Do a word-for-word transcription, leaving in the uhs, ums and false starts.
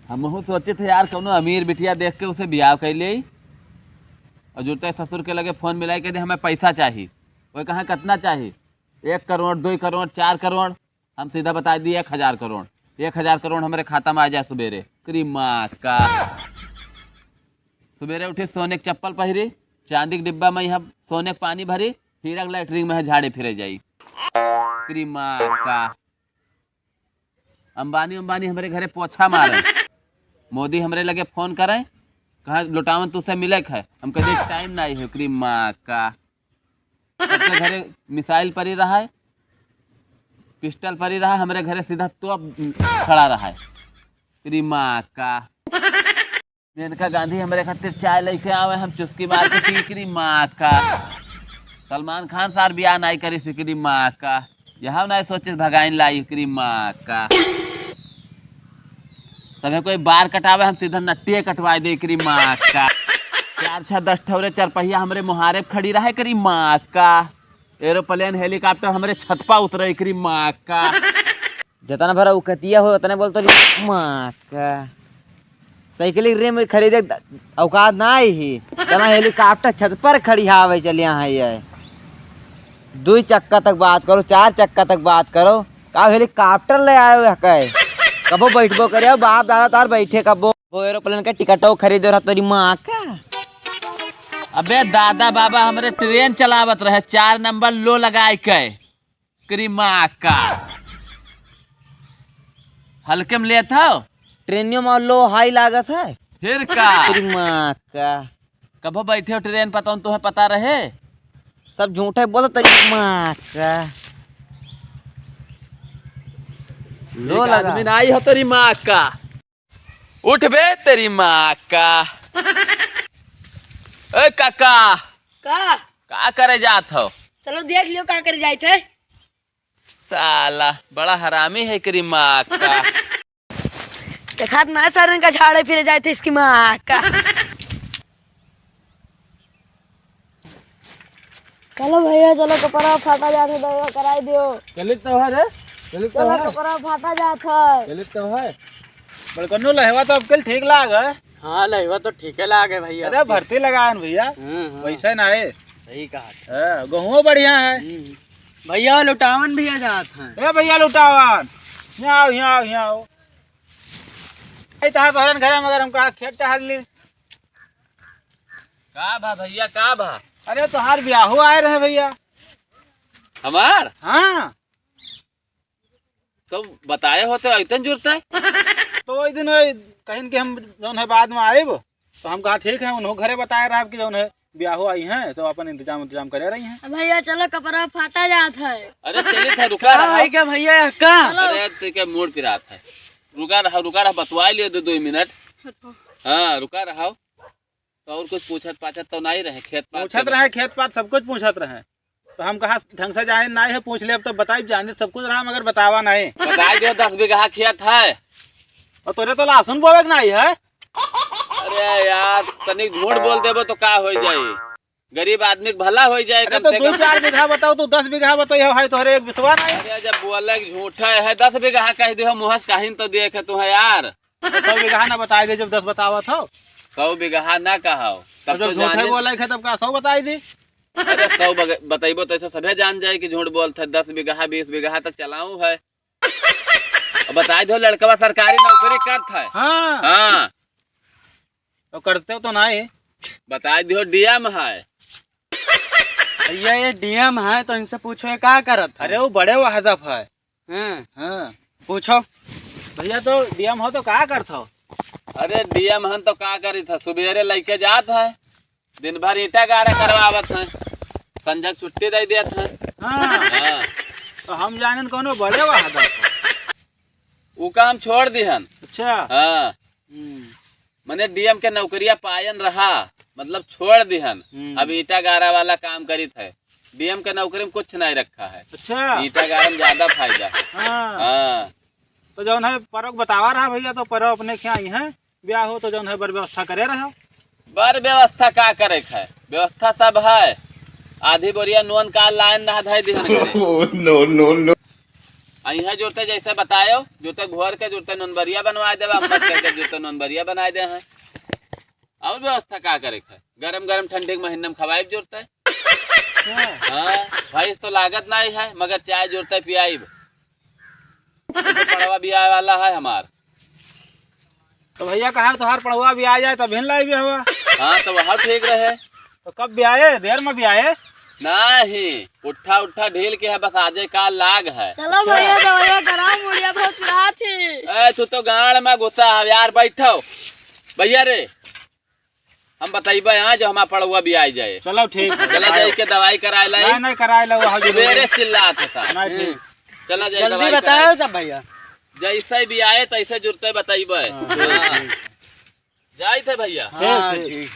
हमहू सोचित है यार, कौनो अमीर बिटिया देख के उसे बियाह कर ले। और जुरते ससुर के लगे फोन मिलाई के दे, "हमें पैसा चाही।" वो कहाँ, "कितना चाही?" "एक करोड़, दो करोड़, चार करोड़।" हम सीधा बता दी, "एक हजार करोड़।" "एक हजार करोड़ हमरे खाता में आ जाए सुबेरे।" करी माँ का। सुबेरे उठी, सोने के चप्पल पहिरी, चांदी के डिब्बा में यहाँ सोने के पानी भरी, हीरा के लैट्रिन में है झाड़े फिरे जाई। करी माँ का। अंबानी, अंबानी हमरे घरे पोछा मारे, मोदी हमरे लगे फोन करे, कहा, "लुटावन, तुसे मिले के है।" हम कह दे, "टाइम नहीं है।" करी माँ का। सबके घरे मिसाइल परी रहा है, पिस्टल परी रहा है, हमरे घरे सीधा तोप खड़ा रहा है। करी माँ का। मेनका गांधी हमरे खातिर चाय लेके आवे, हम चुस्की मार के पी। करी माँ का। सलमान खान सार बियाह नाई करी, सिकरी माँ का। यह नाई सोचे भगाइन लाई, करी माँ का। सभे कोई बार कटावे, हम सीधा नट्टिए कटवाए दे, करी माँ का। चार छह दस ठौरे चरपहिया हमरे मुहारे पे खड़ी रहे, करी माँ का। एरोप्लेन, हेलीकॉप्टर हमरे छत पा उतरे, करी माँ का। जितना भरा उकतिया हो, उतने बोल तो माँ का। साइकिल रे में खरीदे औकात ना आई ही, तना हेलीकॉप्टर छत पर खड़ी हावे चलिया है ये। दुई चक्का तक बात करो, चार चक्का तक बात करो, का हेलीकॉप्टर ले आयो है कहे? कबो बैठबो करे, बाप दादा तार बैठे कबो, वो एरोप्लेन के टिकटो खरीदे रहा तोरी माँ का। अबे दादा बाबा हमरे ट्रेन चलावत रहे, चार नंबर लो लगाए के। करी माँ का। हल्के में लेत हो? ट्रेनियो में लो हाई लागत है। फिर का? करी माँ का। कबो बैठे हो ट्रेन पर, तो तुम्हें पता रहे? सब झूठे बोलो, तेरी माँ का। लो एक लगा। आदमी ना आई हो तेरी माँ का। उठ बे तेरी माँ का। ए काका, का? का करे जात हो? चलो देख लियो का करे जात है। साला बड़ा हरामी है करी माँ का। देखात ना सारन का झाड़े फिरे जात है इसकी माँ का। चलो भैया, चलो, कपड़ा फाटा जात है, दवा कराई दियो। चलित तो है रे, चलित तो चलो, है। कपड़ा फाटा जात है। चलित तो है। बड़कन्नू, लहवा तो अब कल ठीक लाग है। हाँ, लहवा तो ठीक है लाग है भैया। अरे, भर्ती लगान भैया। हाँ, हाँ। वैसे ना है। सही कहा। हाँ, गहुओ बढ़िया है। हम्म। भैया, लुटावन भैया जात हैं। ए भैया लुटावन, यहाँ आओ, यहाँ आओ, यहाँ आओ। आई तहा तोहरन घरे, मगर हम कहा खेत टहल ली। का भा भैया, का भा? अरे, तोहार ब्याहो आए रहे भैया। हमार? हाँ। तो बताए होते, अइतन जुरते। तो वही दिन वही कहिन कि हम जौन है बाद में आइब, तो हम कहा ठीक है, उन्हों घरे बताए रहा कि जौन है ब्याहो आई हैं, तो अपन इंतजाम, इंतजाम करे रही हैं। अब भैया चलो, कपड़ा फाटा जात है। अरे चलित है, रुका का रहा। भाई का भैया का? चलो। अरे, ते के मूड पिरात है। रुका रहा, रुका रहा, बतवाई लियो दो, दो मिनट। हाँ, रुका रहा। तो और कुछ पूछत पाछत तो नहीं रहे, खेत पात पूछत के? रहे, खेत पात सब कुछ पूछत रहे। तो हम कहा ढंग से जाने नहीं है, पूछ ले, अब तो बताई जाने सब कुछ रहा, मगर बतावा नहीं। बताई दियो, दस बीघा खेत है। और तोरे तो लहसुन बोवे के नहीं है। अरे यार, तनिक झूठ बोल देबो तो का हो जाई? गरीब आदमी के भला हो जाए अरे कम तो से दो कम। चार बीघा बताओ, तू दस बीघा बताई हो, है तोहरे एक विश्वास नहीं। अरे जब बोले के झूठा है, दस बीघा कह दियो, मुँह से काहिन तो देखे तू है यार। तो सौ बीघा ना बताई दे, जब दस बतावत हो। सौ बीघा ना कहाओ, तब तो जब तो झूठे जाने बोले के, तब का सौ बताई दी? अरे सौ बग-, बतइबो तो ऐसे सभे जान जाए कि झूठ बोलत है। दस बीघा, बीस बीघा तक चलाऊ है। अब बताई दो, लड़कवा सरकारी नौकरी करत है। हाँ। हाँ। तो करते हो तो नहीं। बताई दियो, डीएम है। भैया, ये डीएम है, तो इनसे पूछो, ये का करत है? अरे, वो बड़े वहदफ है। हाँ। हाँ। पूछो। भैया, तो डीएम हो तो का करत हो? अरे, डीएम हन तो का करी था, सुबेरे लइके जात है, दिन भर ईंटा गारा करवावत है, संझा के छुट्टी दे देत है। हाँ। हाँ। तो हम जानेन कौनो बड़े वहदफ है। ऊ काम छोड़ दिहन। अच्छा। हाँ। हम्म। मने डीएम के नौकरिया पायन रहा, मतलब छोड़ दिहन। हम्म। अब ईंटा गारा वाला काम करित है। डीएम के नौकरी में कुछ नहीं रखा है। अच्छा। ईंटा गारा में ज्यादा फायदा है। हाँ। हाँ। तो जौन है परब बतावा रहा भैया, तो परब अपने के यहाँ आई है, ब्याह हो तो जौन है बर व्यवस्था करे रहा। बर व्यवस्था का करे के है? व्यवस्था सब है। आधी बोरिया नोन का लाइन ना धई दिहन करे। Oh, no, no, no। अइहें जुरते जइसे बतायो, जुरते घोर के जुरते नोनबरिया बनवाए देबा, अम्मा कह के जुरते नोनबरिया बनाए दे हैं। अउर व्यवस्था का करे के है? गरम गरम ठंडी के महीना में खवाइब जुरते। हाँ, भैंस तो लागत नाहीं है, मगर चाय जुरते पियाइब। पड़वा भी आए वाला है हमार। तो भैया कहा तोहार पड़वा भी आ जाए तब हिन लाइबे हुआ। हाँ, तो वह ठीक रहे। तो कब भी आए? देर में भी आए? नहीं, पुट्ठा उट्ठा ढील के है, बस आजे का लाग है। चलो अच्छा। भैया, दवाइयाँ कराओ, मुड़िया बहुत पिरात है। ए, तू तो गाड़ में घुसा है यार, बैठो। भैया रे, हम बताइबे यहाँ जो हमार पड़वा भी आ जाए। चलो ठीक है, चला बताओ। जाए के दवाई कराए लाई। नहीं, नहीं, कराए लो, वहाँ जरूर। सुबेरे चिल्लात है साहब। नहीं, ठीक। चला जाए जल्दी दवाई बताओ कराए। तब भैया। जैसे भी आए तैसे जुरते बताइबे। हाँ। हाँ। जाइत है भैया। हाँ, ठीक, ठीक। ठीक।